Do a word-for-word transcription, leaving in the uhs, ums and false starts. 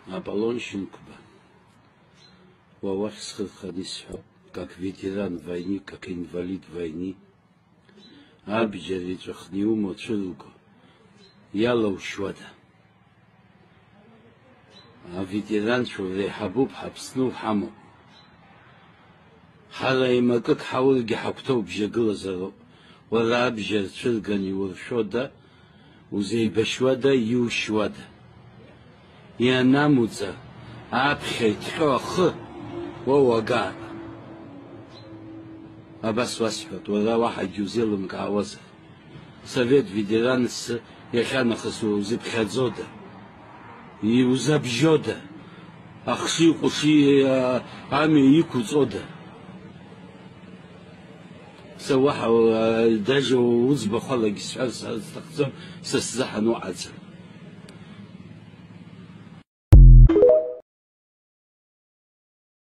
Аполлон Шьынқәба, уа уахь схы рханы исҳәап, как ветеран войны, как инвалид войны, абџьар иҵәахны иумоу цәырго иалоушьуада? Аветеранцәа уреиҳабуп, ҳАԥсны уҳамоуп. Ҳара еимакык ҳаургьы ҳагәҭоу бжьагылазароуп. Уара абжьар цәырган иуршәода, узеибашьуада, иушьуада? Ианамуӡа, аԥхьа иҭҟьо ахы, уа уагап. Абас уасҳәоит, уара уаҳагьы узеилымкаауазар. Совет ветеранс иахьанахыс узыԥхьаӡода? Иузабжьода? Ахшыҩ-ҟәшыҩ, а, амҩа иқәуҵода? Са уаҳа, а, даже уӡбахә алагьы сҳәар сҭахӡам, са сзыҳәан уҟаӡам.